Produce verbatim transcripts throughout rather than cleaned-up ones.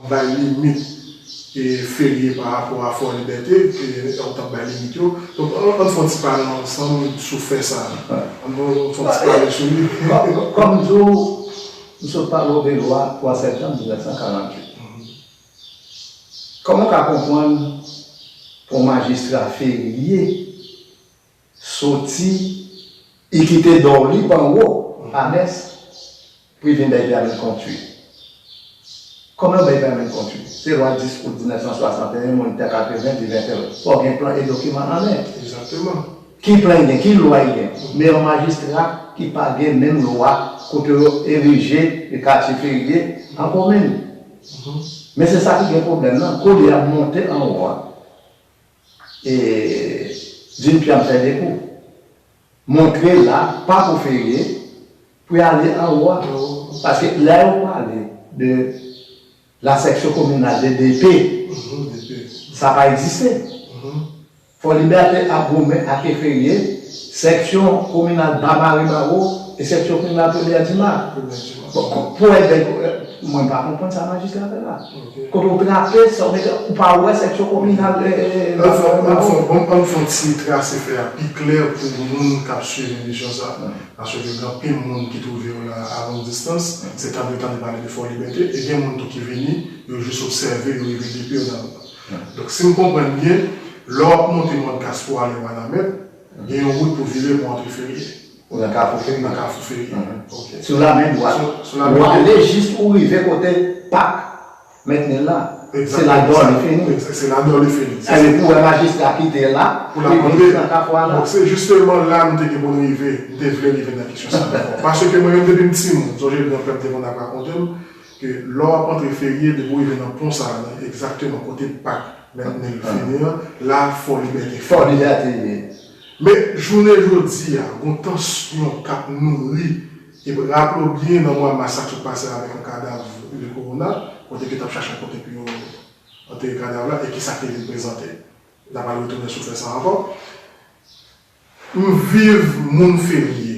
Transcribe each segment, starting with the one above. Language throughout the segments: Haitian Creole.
bay limit e ferye pa rapò a Fò Libète, e ou t ap bay limit yo. Donk, ann, ann fè yon ti pale ansanm sou fè sa a. Ann fè yon ti pale sou li. Kòm, kòm, kòm m di w, m sot pale w de lwa twa septanm mil nèf san karanntuit. Kòman w ka konprann pou yon majistra ferye soti, li kite dò li anwo, anès, pou l vin bay pèmi kondwi? Kòman yo bay pèmi kondwi? Se lwa dis out diznèf san swasanteyen, Moniteur katreven, di venteyen. Fò w gen plan e dokiman an men. Egzakteman. Ki plan l gen? Ki lwa l gen? Men yon majistra ki pa gen menm lwa kote yo erije katye ferye an komin. Men se sa ki gen pwoblèm nan. Kounye a ap monte anwo a, e di n pye a m fè de kou. Montre la pa pou ferye, pou y ale anwo a. Paske lè yo pale de la section communale de D P, sa pa egziste. Fò Libète ap goumen ak ferye, seksyon kominal Ba Maribawo e seksyon kominal Premyè Dima. Pou èd, mwen pa konprann sa majistra fè la. Kote w trape, sa w mete, ou pa wè seksyon kominal, e, e, Ba Maribawo. Ann fè, ann fè, ann fè yon ti trase fè a pi klè pou moun k ap swiv emisyon sa a. Paske gen anpil moun ki twouve yo la a long distans, se tande, tande pale de Fò Libète, e gen moun tou ki vini, yo jis obsève, yo rive depi yo nan Donk, si m konprann byen, lè w ap monte Mòn Kas pou ale Wanament, gen yon wout pou vire pou antre Ferye. Ou nan Kafou Ferye. Nan Kafou Ferye. Ok. Sou lamen dwat. Sou, sou lamen dwat. Ou ale jis ou rive kote pak Mèt Nil la. Se la dò li fini. Egzakteman. Se la dò li fini. Ebyen, pou wè majistra kite la, pou l ap antre nan Kafou a la. Donk, se jisteman la nou te gen pou n rive, nou te vle rive nan kesyon sa a. Paske mwen menm depi m timoun, sonje granpè m te konn ap rakonte m, ke lè w ap antre Ferye, depi w rive nan pon sa a, nan egzakteman kote pak Mèt Nil fini an, la Fò Libète fini. Fò Libète ye. Men, jounen jodi a, gon tansyon k ap nouri. E raple w byen, nan mwa mas sa k sot pase avèk yon kadav Le Corona, kote ke t ap chache yon kote pou yo antere kadav la, e kisa k te vin prezante. N ap al retounen sou fè sa ankò. M viv moun Ferye.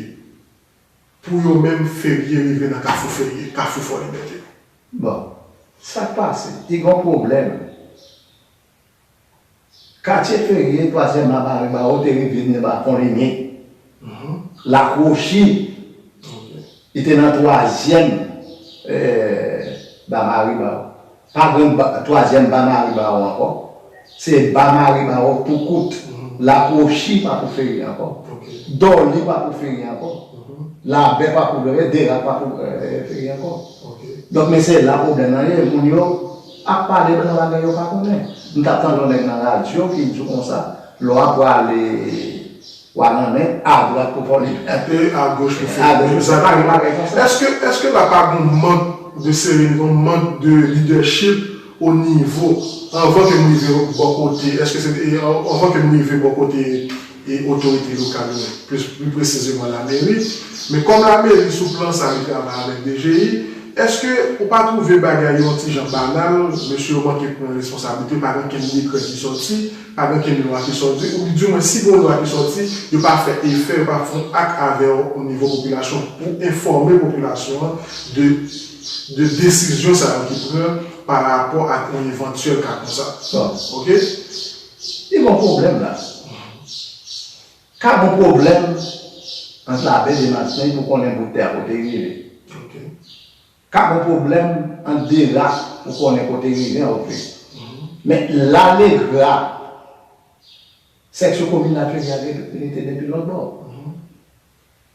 Pou yo menm, Ferye rive nan Kafou Ferye, Kafou Fò Libète. Bon, sa k pase? Te gen yon pwoblèm. Katye Ferye, twazyèm Ba Maribawo, te rive nan Ba Pon Limyè. Lakwochi, li te nan twazyèm, eh, Ba Maribawo. Pa gen ba, twazyèm Ba Maribawo ankò. Se Ba Maribawo tou kout. Lakwochi pa pou Ferye ankò. Dòli pa pou Ferye ankò. Labè pa pou Ferye, Derak pa pou, eh, Ferye ankò. Donk, men se la pwoblèm nan ye. Moun yo ap pale nan bagay yo pa konnen. M t ap tande yon nèg nan radyo ki di konsa, lè w ap prale Wanament, adwat pou Fò Libète. E agoch pou Fò Libète. Èske, èske la pa gen mank de serenite, yon mank de lidèchip o nivo, anvan ke m rive bò kote, èske se, e, anvan ke m rive bò kote, e, otorite lokal yo, plis, pli presizeman lameri, men kòm lameri sou plan sa li travay avèk D G I, èske ou pa twouve bagay yo yon ti jan banal, mesye yo manke pran responsablite, pa gen okenn dekrè ki sòti, pa gen okenn lwa ki sòti, oubyen di mwen si gen yon lwa ki sòti, yo pa fè efè, yo pa fè yon ak avè w o nivo popilasyon pou enfòme popilasyon an de, de desizyon sa yo ki pran pa rapò ak yon evantyèl ka konsa. Bon. Ok? Li gen yon pwoblèm la. Ka gen yon pwoblèm ant Labè de Maten pou konnen bout tè a kote li rive. Ok. Ka gen yon pwoblèm ant Derak pou konnen kote li rive an oke. Men Lalegra, seksyon kominal Ferye a rete depi lòt bò.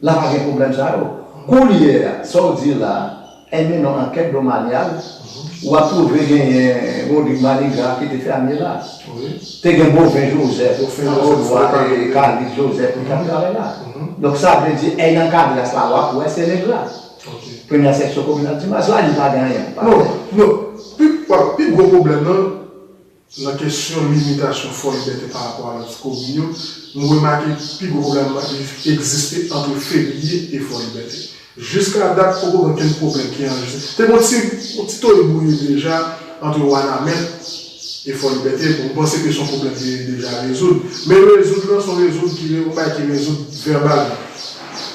La pa gen pwoblèm sa yo. Koulye a, sa w di la, enben nan ankèt domanyal, w ap twouve genyen Rodrig Manigra ki te fèmye la. Te gen Boven Jozèf, Boven Jozèf, Kalix Jozèf, ki t ap travay la. Donk, sa vle di, èy nan kadras la, w ap wè se nèg la. Premyè seksyon kominal Dimas la, li pa gen anyen pou pale. Non, non. Pi, pi gwo pwoblèm nan, nan kesyon limitasyon Fò Libète pa rapò a lòt komin yo, nou remake pi gwo pwoblèm nan li egziste ant Ferye e Fò Libète. Jiska dat, poko gen okenn pwoblèm ki anrejistre. Te gen yon ti, yon ti toye bouye deja ant Wanament e Fò Libète. Bon, m panse ke se yon pwoblèm ki deja rezoud. Men rezoud lan, se yon rezoud ki, yon bagay ki rezoud vèbalman.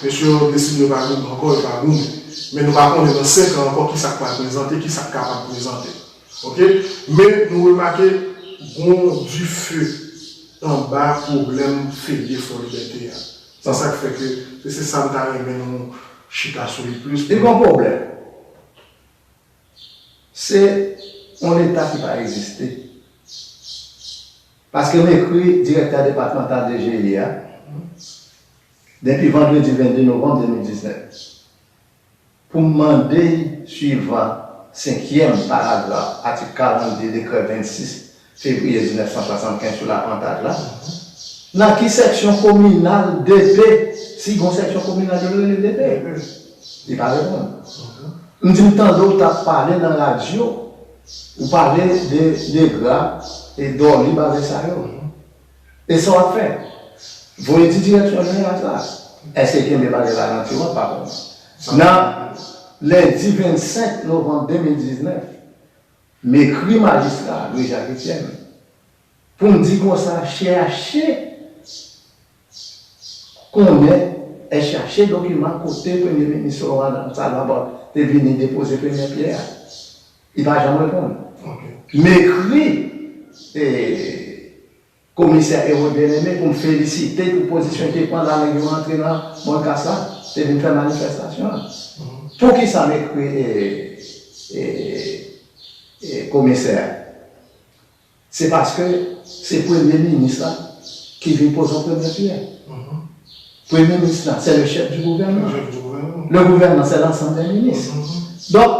Mesye yo deside yo pa goumen ankò, yo pa goumen. Men nou pa konnen nan senk an ankò kisa k pral prezante, kisa k kapab prezante. Ok? Men nou remake gon dife anba pwoblèm ferye Fò Libète a. Se sa k fè ke se, se sa m ta renmen nou chita sou li plis. Li gon pwoblèm. Se yon Leta ki pa egziste. Paske m ekri direktè depatmantal D G I a depi vandredi vennde novanm de mil diznèf pou m mande l, suivan senkyèm paragraf atik karannde dekrè vennsis fevriye diznèf san swasannkenz sou lapantaj la, nan ki seksyon kominal D P, si gon seksyon kominal yo rele D P. Li pa reponn. M di m tande w t ap pale nan radyo, ou pale de Negra e Dòli, bagay sa yo. E sa w ap fè? Voye di direksyon jeneral sa. Èske l kenbe bagay la nan tiwa? M pa konnen. Nan lendi vennsenk novanm de mil diznèf, m ekri majistra Louis Jacques Etienne pou m di konsa, chèche konnen, e chèche dokiman kote Premye Minis Laurent Salvador te vini depoze premyè pyè a. Li pa janm reponn. M ekri e, komisè Hérode Bien-Aimé pou m felisite l pou pozisyon l te pran la nèg yo antre nan Mòn Kas la, te vin fè manifestasyon an. Poukisa m ekri e, e, e, komisè a? Se paske se premye minis la ki vin poze yon premye pyè. Premye minis la, c'est le chef du gouvernement. Le chef du gouvernement. Le gouvernement, c'est l'ensemble des ministres. Donk,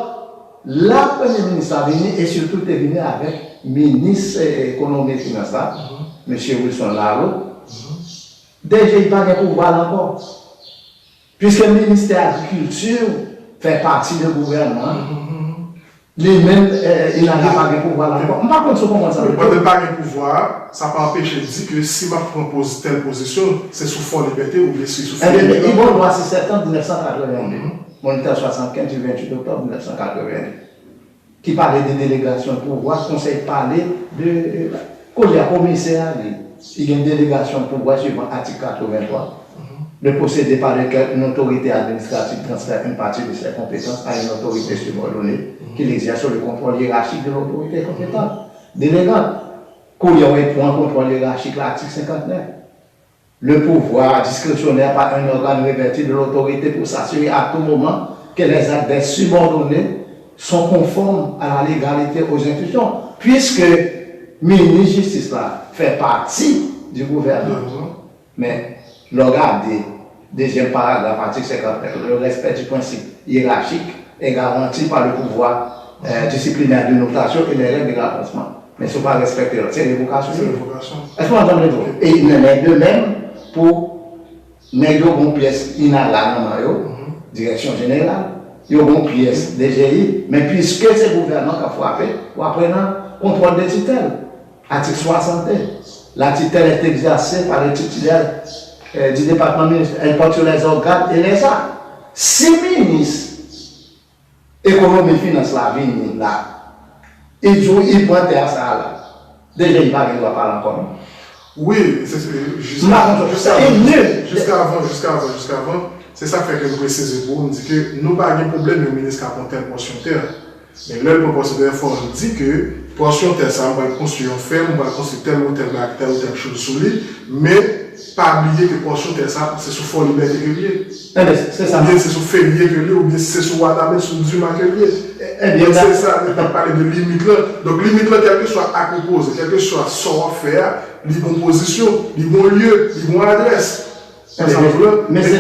la premye minis la vini, e sitou te vini avèk minis, eh, ekonomi e finans la, mesye Wilson Laleau, D G I pa gen pouvwa l ankò. Piske ministè agrikilti fè pati de gouvènman, li menm, eh, Inalra pa gen pouvwa l ankò. M pa konn si w konprann sa m vle di. Pandan l pa gen pouvwa a, sa pa anpeche l di ke si m ap pran poz-, tèl pozisyon, se sou Fò Libète oubyen si sou Ebyen, li gon dwa sis septanm mil nèf san katrevenn de, Moniteur swasannkenz di venntuit oktòb mil nèf san katrevenn de, ki pale de delegasyon de pouvwa, konsèy pale de, de, kounye a komisè a, li, li gen delegasyon de pouvwa suivan atik katrevenntwa, de posséder par lequel une autorité administrative transfère une partie de ses compétences à une autorité subordonnée qui l'exerce le contrôle hiérarchique de l'autorité compétente, délégante. Kounye a, w pran kontwòl yerachik la, atik senkantnèf. Le pouvoir discrétionnaire par un organe revêtu de l'autorité pour s'assurer à tout moment que les actes des subordonnés sont conformes à la légalité aux instructions, puisque minis jistis la fè pati di gouvènman. Men, lè w gade dezyèm paragraf atik senkantnèf, le respect du principe hiérarchique est garanti par le pouvoir, euh, disciplinaire de notation et les règles de rapprochement. Men si w pa respekte yo, se revokasyon. Se revokasyon. Èske w konprann sa m vle di w? E nan, nan de menm pou nèg yo gon pyès Inalra nan men yo, direksyon jeneral, yo gon pyès D G I, men piske se gouvènman k ap frape, w ap pran kontwòl de titèl. Atik swasannde. La tutelle est exercée par le titulaire, euh, du département ministériel, elle porte sur les organes et les actes. Si minis ekonomi finans la vini la, li di w li pran tè sa a la, D G I pa gen dwa pale ankò non. Wi, se, se, jiska, jiska, jiska avan, jiska avan, jiska avan, se sa k fè ke m presize pou ou, m di ke nou pa gen pwoblèm yon minis ka pran tèl pòsyon tè. Men lè l pran pòsyon tè, fò l di ke pòsyon tè sa a, m pral konstwi yon fèm, m pral konstwi tèl ou tèl bagay, tèl ou tèl choz sou li, men pa bliye ke pòsyon tè sa a, se sou Fò Libète ke l ye. Oubyen se sou Ferye ke l ye, oubyen se sou Wanament, sou Dima ke l ye. Donk se sa, nou t ap pale de limit lan. Donk limit lan, kèlkeswa ak ou poze, kèlkeswa sa w ap fè a, li gon pozisyon, li gon lye, li gon adrès. Men se,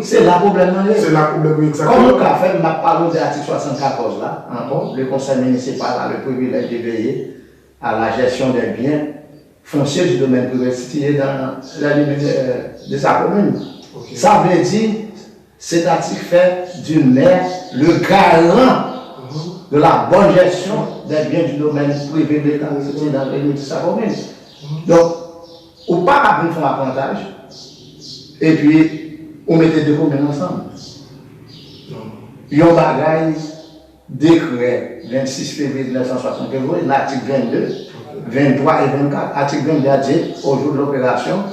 se la pwoblèm nan ye. Se la pwoblèm, egzakteman. Kòman w ka fè, m ap pale w de atik swasannkatòz la, ankò, le conseil municipal a le privilège de veiller à la gestion des biens fonciers du domaine privé situés dans les limites, euh, de sa commune. Sa vle di, cet article fait du maire le garant de la bonne gestion des biens du domaine privé de l'État situés dans les limites de sa commune. Donk, ou pa ka vin fè yon aprantaj, epi ou mete de komin ansanm. Yon bagay, dekrè vennsis fevriye mil nèf san swasannkenz, latik vennde, venntwa e vennkat. Atik vennde a di, au jour de l'opération,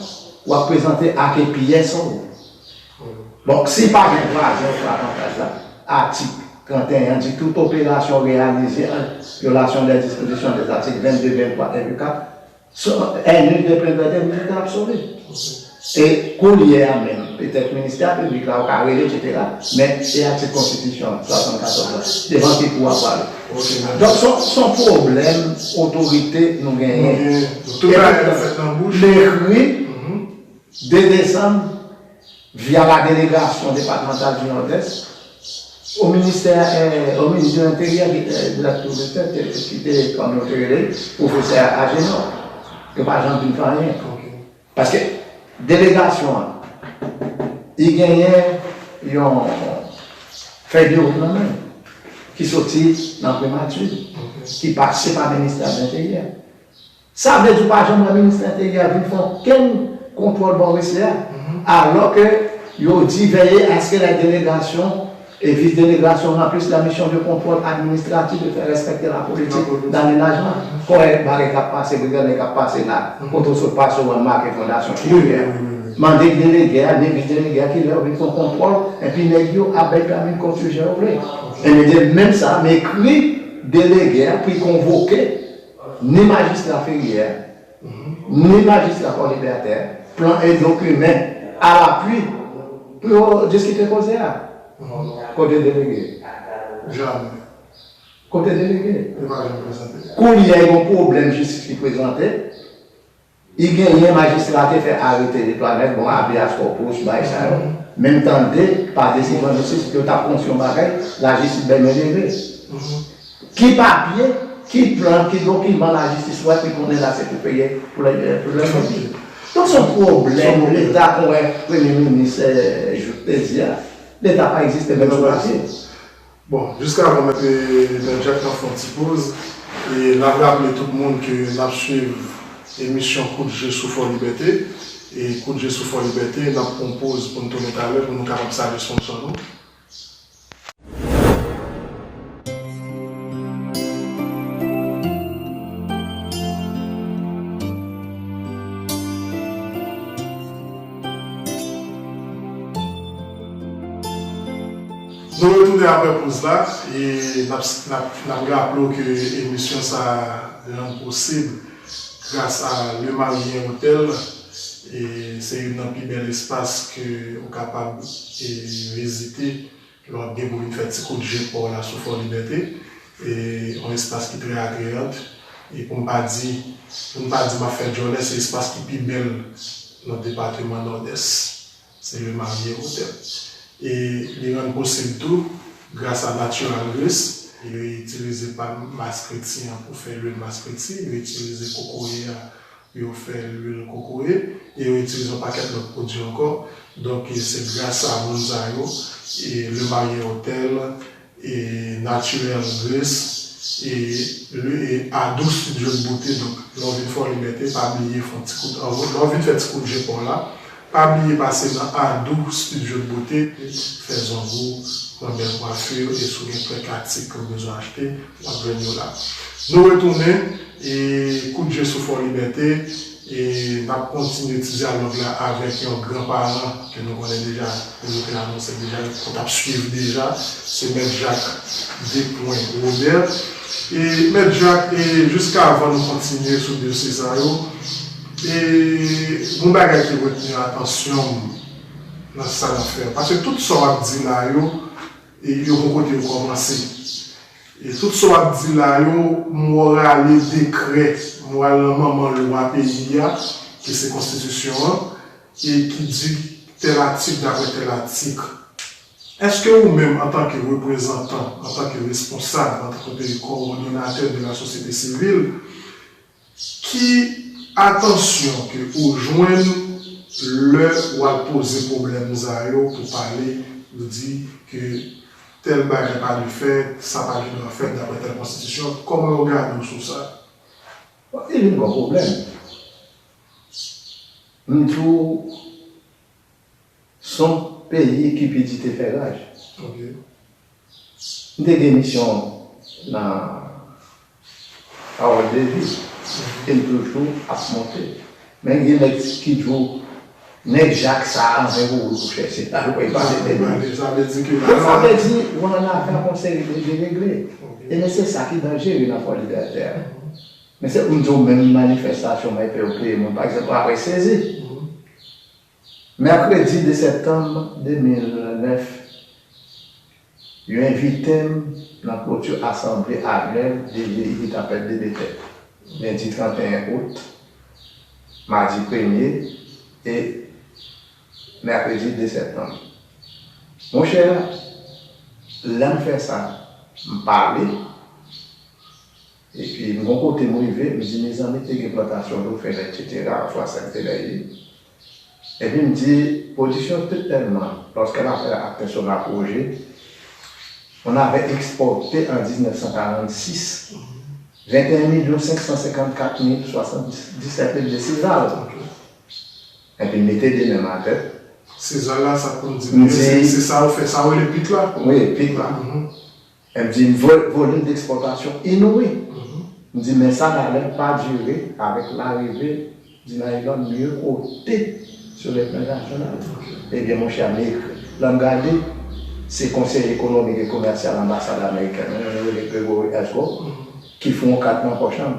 w ap prezante ak pyès ou. Bon, si pa gen twazyèm sou aprantaj la, atik trant et un an di tout operasyon reyalize an vyolasyon dè dispozisyon dè zatik vennde, venntwa, envi kat, so, è nil de plent vète milite absoli. E kounye a menm, petèt ministè piblik la, ou ka rele, etsetera, men se atik konstitisyon swasannkatòz la, devan ki kou a prale. Donk, se yon, se yon pwoblèm otorite nou genyen. Tout bagay ap fèt nan bouch. M ekri de desanm, via la délégation départementale du Nord-Est, au ministère, euh, au ministre de l'Intérieur, ki te, de la Tour de Tête, ki te, kòm yo te rele, pwofesè Agénor. Yo pa janm vin fè anyen. Paske delegasyon an, li genyen yon fèy de wout nan men, ki soti nan primati, ki pase pa ministè de l'Intérieur. Sa vle di w pa janm wè minis enteryè vin fè okenn kontwòl bò Wesle a, alò ke yo di veillez à ce que la délégation et vice-délégation remplissent la mission de contrôle administratif et faire respecter la politique d'aménagement. Kòrèk, bagay k ap pase, brigade k ap pase la, kote w sot pase, w wè make fondasyon ki dèyè. Mande delege a, ni vis delege a, kilè yo vin fè yon kontwòl, epi nèg yo ap bay pèmi kont sijè yo vle. Ebyen, de menm sa, m ekri delege a pou l konvoke ni majistra Ferye a, ni majistra Fòlibète, plan e dokiman alapui pou yo diskite koze a. Kote delege? Jamè. Kote delege? Li pa janm prezante. Kounye a, gen yon pwoblèm jistis ki prezante. Li genyen majistra te fè arete de twa nèg, bon, habeas corpus, bagay sa yo. Men m tande, pa desizyon jistis, yo t ap konstwi yon bagay, lajistis bay men leve. Ki papye, ki plan, ki dokiman lajistis wè ki konnen la se pou peye pou lè pou lè soti? Donk se yon pwoblèm Leta, kon wè Premye Minis, eh, Jouthe te di a. Leta pa egziste menm sou papye. Bon, jiskavan mèt, mèt Jack nan fè yon ti poz, e n ap raple tout moun ke n ap swiv emisyon Kout Je sou Fòlibète, e Kout Je sou Fòlibète, n ap pran yon poz pou n tounen talè pou nou kapab salye sponsò nou. Nou retounen apre poz la, e n ap, n ap, n ap raple w ke emisyon sa a rann posib gras a Le Marien Hotel, e se youn nan pi bèl espas ke ou kapab, e, vizite lè w ap gen pou vin fè ti kout je pa w la sou Fòlibète, e yon espas ki trè akeyan, e pou m pa di, pou m pa di m ap fè djòlè, se espas ki pi bèl nan depatman Nòdès. Se Le Marien Hotel. E li rann posib tou gras a Natural Grace. Yo itilize pal maskreti an pou fè lwil maskreti. Yo itilize kokoye a pou yo fè lwil kokoye. E yo itilize yon pakèt lòt pwodui ankò. Donk, se gras a moun sa yo, e Le Marien Hotel, e Natural Grace, e, le, e Adou Studio de Beauté. Donk, lè w vin Fòlibète, pa bliye fè yon ti kout, lè w vin fè ti kout je pa w la, pa bliye pase nan Adou Studio de Beauté, fè zong ou, pran bèl kwafi, e si w gen kèk atik ke w bezwen achte, w ap jwenn yo la. Nou retounen, e kout je sou Fòlibète, E n ap kontinye ti dyalòg la avèk yon gran paran ke nou konnen deja, ke nou te anonse deja, ke w t ap swiv deja, se Mèt Jacques Desplein Robert. E Mèt Jacques, e jiskavan nou kontinye sou dosye sa yo, e yon bagay ki retni atansyon m nan sa n ap fè a. Paske tout sa w ap di la yo, e yo gon kote yo kòmanse. E tout sa w ap di la yo, m wè w rale dekrè, m wè w al nan manman lwa peyi a, ki se konstitisyon an, e ki di tèl atik daprè tèl atik. Èske ou menm, antanke reprezantan, antanke responsab, antanke kowòdonatè de la sosyete sivil, ki atansyon ke ou jwenn lè w al poze pwoblèm sa yo pou pale, pou di ke tèl bagay pa dwe fèt, sa pa gen dwa fèt daprè tèl konstitisyon? Kòman yo gade w sou sa? Bon, li vin yon pwoblèm. M di w, se yon peyi ki piti te fè raj. M te gen misyon nan Pawòl de Vi, e m toujou ap monte. Men gen nèg ki di w, Nèg Jak sa anfen pou ou chèche. Sa vle pase nèg. Sa vle di ke la. Sa vle di, ou ann afè ak yon seri de deregle. E men se sa ki danjere nan Fò Libète a. Men se pou m di w menm manifestasyon mwen peye, peye moun, pa egzanp, apre sezi. Mèkredi de septanm de mil nèf, yo envite m nan kloti asanble anyèl D G I ki t ap fèt de de tèt, lendi tranteyen out, madi premye e mèkredi de septanm. Monchè, lè m fè sa, m pale, epi m gon kote m rive, m di, mezanmi, te gen plantasyon dofelen, etsetera, oswa sèl te lè ye. Epi m di, pwodiksyon tèlman, lòske l ap fè ak pèsonaj pwojè, on avait exporté en dix-neuf cent quarante-six vingt et un millions cinq cent cinquante-quatre mille soixante-dix-sept livres de sésal. Epi m mete de men m atè. Sésal la, sa pou n di, se sa yo fè, sa yo rele pit la. Wi, pit la. M di, vo- volume d'exportation inouï. M di, men sa n'allait pas durer avec l'arrivée du nylon mieux coté sur le plan national. Ebyen, monchè, m ekri. Lè m gade, se konsèy ekonomik e komèsyal anbasad amerikèn nan, yo rele Gregory Esco, ki fout yon kat nan pòch an.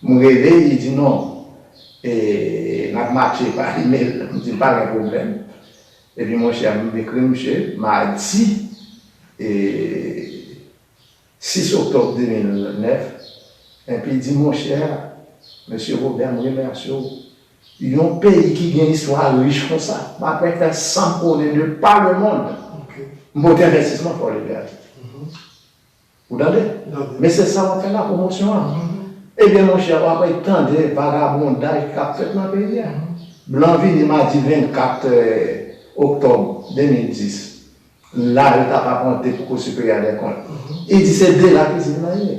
M rele, li di non, e, n ap matche pa imèl. M di, pa gen pwoblèm. Epi, monchè, m ekri misye, madi, e, sis oktòb de mil nèf, epi li di, monchè, mesye Robert, m remèsye w. Yon peyi ki gen istwa rich konsa, m ap fè san kone de pa le monde. M pote envestisman Fò Libète. Ou tande? Men se sa w ap fè la, pwomosyon an. Ebyen, monchè, w ap tande vagabondaj k ap fèt nan peyi a. Blan vini madi vennkat, eh, oktòb de mil dis. La, yo t ap apwante pou Kou Siperyè dè Kont. Li di se de la izin nan ye.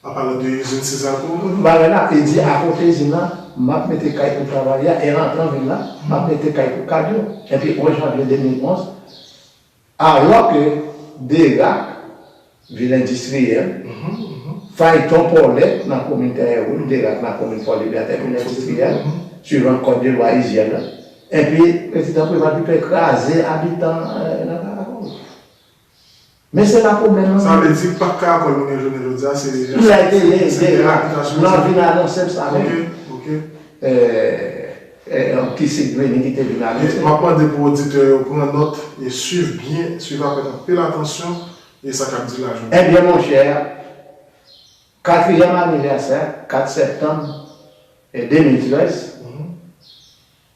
An palan de izin Sezako. Bagay la, li di akote izin nan, m ap mete kay pou travayè a, e rantre an vil la, m ap mete kay pou kad yo. Epi onz janvye de mil onz, alò ke Derak, vil endistriyèl, Fayton Pòlèt nan komin Tèyèwoul, Derak nan komin Fò Libète, vil endistriyèl, swivan kòd de lwa izyèn nan. Epi, prezidan Preval ki pè kraze abitan, eh, nan Karakòl. Men se la pwoblèm nan. Sa vle di, pa Karakòl nou gen jounen jodi a, se. Lè te ye, se Derak, nan vin anonse m sa menm. Ok, ok. Eh, eh, ki se Greni ki te vin anonse. M ap mande pou oditè yo pran nòt e swiv byen, swiv avèk anpil atansyon e sa k ap di la jodi. Ebyen, monchè, katriyèm anivèsè, kat septanm, eh, de mil trèz,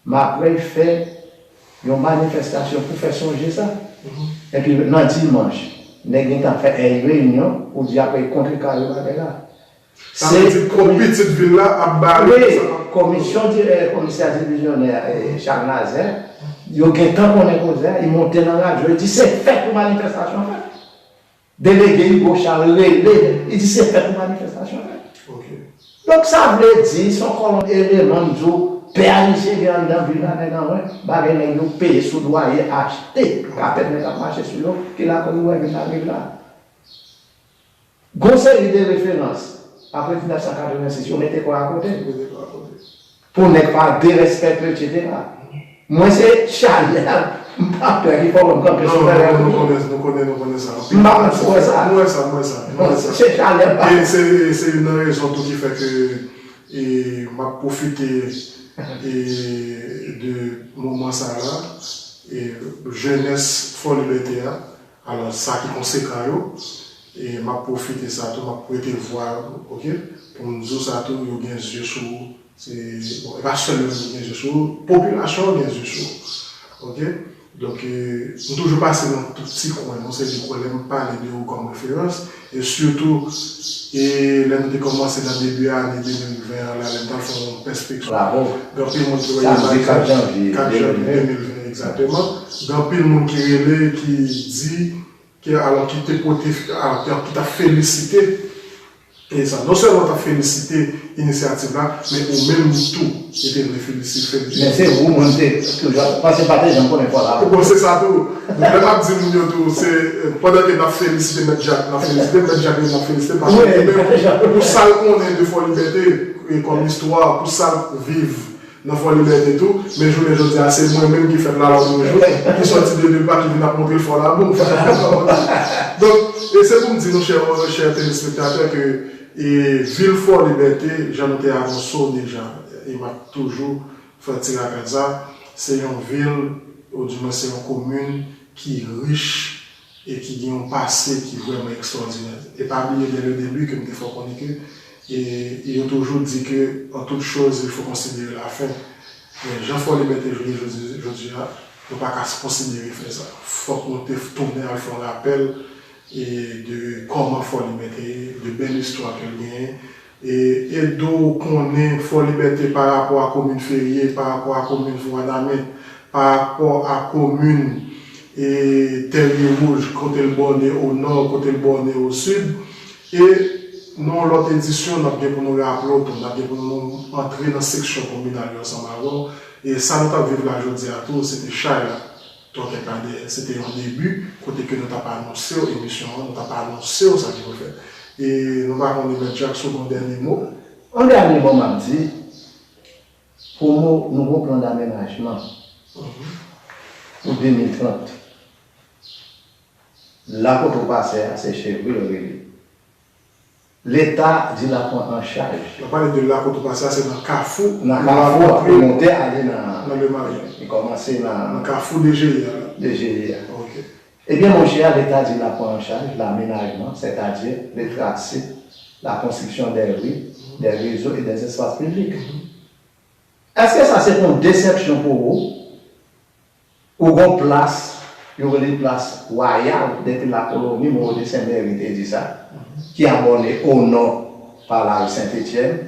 m ap fè yon manifestasyon pou fè sonje sa. Epi nan dimanch, nèg gentan fè èy reyinyon pou di apre kontre kare bagay la. Sa vle di, komi- pitit vil la ap bare. Wi, komisyon di, eh, komisè divizyonè, eh, Charles Nazaire, yo gentan konnen koze a, li monte nan radyo, li di se fèt pou manifestasyon fèt. Delege Hugo Charles rele, li di se fèt pou manifestasyon fèt. Ok. Donk, sa vle di, se yon kolonn eleman, m di w, pè Ayisyen gen anndan vil la, nèg an mwen, bagay nèg yo peye sou dwaye, achte, kapèt nèg ap mache sou yo, ki lakoz ou wè vil la rive la. Gon seri de referans, apre diznèf san katrevensis, yo mete kò akote. Pou nèg pa derespèkte, etsetera. Mwen se chalè, m pa pè ki fè m kanpe sou chalè. Non, non, non, nou konnen, nou konnen, nou konnen sa. M pa konn si w wè sa. Mwen wè sa, mwen wè sa, mwen wè sa. Se chalè m pa. E se, se youn nan rezon tou ki fè ke, e, m ap pwofite, e, de moman sa la, e, jenès Fò Libète a, alò, sa ki konsekan yo, e m ap pwofite sa tou, m ap prete vwa, ok, pou m di w sa tou, yo gen zye sou ou, se, bon, e pa sèl yo menm ki gen zye sou ou, popilasyon an gen zye sou ou, ok? Donk, e, m toujou pase nan tout ti kwen, yon seri de kwen, lè m pale de ou kòm referans, e sitou, e lè m te kòmanse nan debi ane de mil ven an la, lè m t al fè yon pèspeksyon. Gen anpil moun ki wè imaj sa, kat janvye de mil ven, egzakteman. Gen anpil moun ki rele, ki di, ki, alò, ki te pote, alò, ki, ki t ap felisite, e sa, non sèlman t ap felisite inisyativ la, men ou menm tou, ki te vle felisite, felisite. Men se ou, moun te toujou, paske pa te janm konnen fò la. Bon, se sa tou. Donk, lè m ap di moun yo tou, se, pandan ke n ap felisite Mèt Jak, n ap felisite Mèt Jak, n ap felisite, paske li menm, pou sa l konnen de Fò Libète, e kòm istwa, pou sa l viv, nan Fò Libète tou, men jounen jodi a, se mwen menm ki fè l la lòt jou, ki sòti de Lepak, ki vin ap montre l Fò Labou. Donk, e se pou m di nou, chè, chè telespektatè, ke, e, vil Fò Libète, jan nou te anonse w deja, e m ap toujou fè ti rapèl sa, se yon vil, oudimwen se yon komin ki rich e ki gen yon pase ki vrèman ekstwòdinè. E pa bliye, dès le début, ke m te fè w konnen ke, e, e yo toujou di ke, en toute chose, il faut considérer la fin. Men jan Fò Libète jodi, jodi, jodi a, nou pa ka konsidere fen sa. Fòk nou te tounen al fè yon rapèl, e, de kòman Fò Libète ye, de bèl istwa ke l genyen, e, ede w konnen Fò Libète pa rapò a komin Ferye, pa rapò a komin Vwadamèt, pa rapò a komin, e, Tèrye Wouj, kote l bòne o nò, kote l bòne o sid. E nan yon lòt edisyon, n ap gen pou nou raple w tou, n ap gen pou nou antre nan seksyon kominal yo ansanm avè w. E sa nou t ap viv la jodi a tou, se te chay la. Tòkèt la dèyè, se te yon debi, kote ke nou t ap anonse w emisyon an, nou t ap anonse w sa ki pou fèt. E nou pa konnen, Mèt Jak, si w gen yon dènye mo. Yon dènye mo m ap di, pou nou, nou gon plan damenajman pou de mil trant. La kote w pase a, se Chevry yo rele. Leta di l ap pran an chaj. N ap pale de la kote w pase a, se nan Kafou. Nan Kafou, apre monte ale nan, nan Lemaryen. Li kòmanse nan, nan Kafou D G I a la. D G I a. Ok. Ebyen, monchè, Leta di l ap pran an chaj lamenajman, sètadi le tracé, la construction des rues, des réseaux et des espaces publics. Èske sa se pa yon desèpsyon pou ou? Ou gon plas, yo rele plas Wayal, depi lakoloni, Moris Senmeri te di sa, ki abòne o nò pa lari Sentetyèn,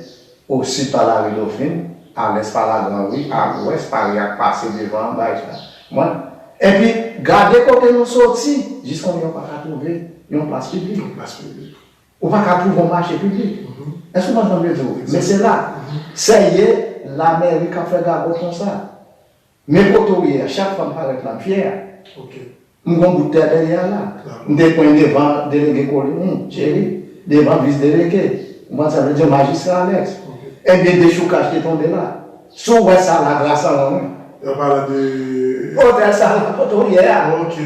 o sid pa lari Dofin, a lès pa Lagranri, a lwès pa Riyak pase devan anba sa. Mwen, epi, gade kote nou soti, jiskonbyen ou pa ka twouve yon plas piblik. Yon plas piblik. Ou pa ka twouve yon mache piblik. Èske w konprann sa m vle di w? Men se la. Sèye, lamèri k ap fè gagòt konsa. Men kote w ye a, chak fwa m parèt la, m fyè. Ok. M gon bout tè dèyè a la. Dakò. M te pran devan delege Coligny, Thierry, devan vis delege. Ou konprann sa m vle di w, majistra Alex. Ok. Ebyen, dechoukaj te tonbe la. Si w wè sa la, gras a mwen. Yo pale de otèl sa la, kote w ye a. Ok.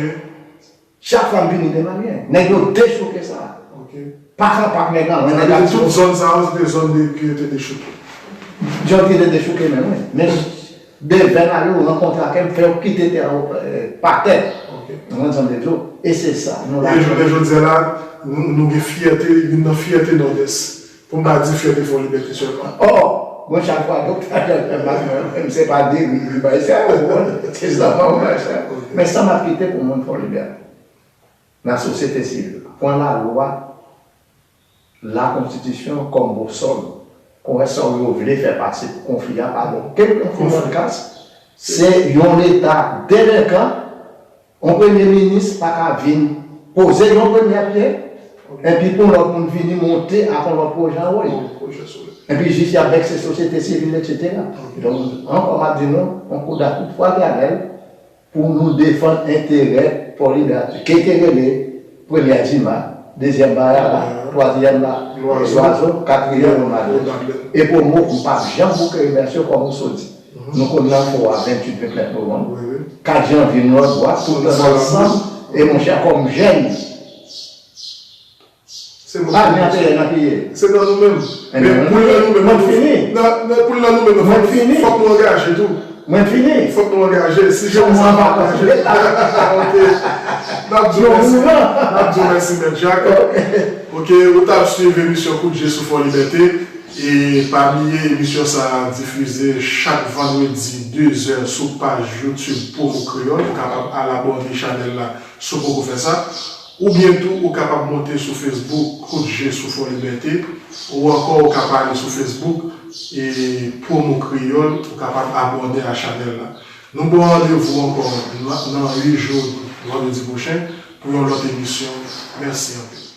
Chak fwa m vini Lemaryen, nèg yo dechouke sa. Ok. Pak an pak nèg an, nèg an. Sa vle di tout zòn sa yo, se te zòn de, ki te dechouke. Zòn ki te dechouke menm, wi. Men devèn ale, yo rankontre ak m, fè yo kite tè yo, eh, pa tè. Ok. Ou konprann sa m vle di w? E se sa, nou la. E jounen jodi a la, nou, nou gen fyète, youn nan fyète Nòdès. Pou m pa di fyète Fò Libète sèlman. Ò, mwen chak fwa doktè Jean Pierre Marc mwen, mwen se pa deri li bay sa, ou konprann? Se zanmi mwen sa. Men sa m ap kite pou moun Fò Libète. Nan sosyete sivil la. Pran lalwa, lakonstitisyon kòm bousòl. Pou wè sa yo vle fè pase pou konfli a, pa gen okenn konfli nan kas. Se yon leta delenkan. Yon premye minis pa ka vin poze yon premyè pyè, epi pou lòt moun vini monte ak yon lòt pwojè anwo l. Yon pwojè sou li. Epi jis y ap vekse sosyete sivil, etsetera. Ok. Donk, ankò m ap di nou, yon koudapit fratènèl pou nou defann enterè Fò Libète, ke te rele premyè Dima, dezyèm Bayala, twazyèm la, Lwazo, katriyèm Womadlèn. E Pwomo, m p ap janm bouke remèsye w kòm Oso di. Nou konn nan fò a venntuit, vennèf novanm. Wi, wi. Kat janvye, nou lòt bò a, tout ansanm. E monchè, kòm jèn, se moun pa gen enterè nan peyi. Se nan nou menm. Men pou l nan nou menm, mwen fini. Nan, nan, pou l nan nou menm, mwen fini. Fòk nou angaje tou. Mwen fini. Fòk nou angaje. Si jèn sa pa angaje. Ok. N ap di w mèsi. N ap di w mèsi, Mèt Jak. Ok, ou t ap swiv emisyon Kout Je sou Fò Libète. E pa bliye, emisyon sa a difize chak vandredi de zè sou paj YouTube Promo Kreyòl. Ou kapab al abòne chanèl la si w poko fè sa. Oubyen tou, ou kapab monte sou Facebook Kout Je sou Fò Libète. Ou ankò, ou ka pale sou Facebook e Promo Kreyòl. Ou kapab abòne a chanèl la. Nou ba w randevou ankò nan, nan uit jou vandredi pwochen pou yon lòt emisyon. Mèsi anpil.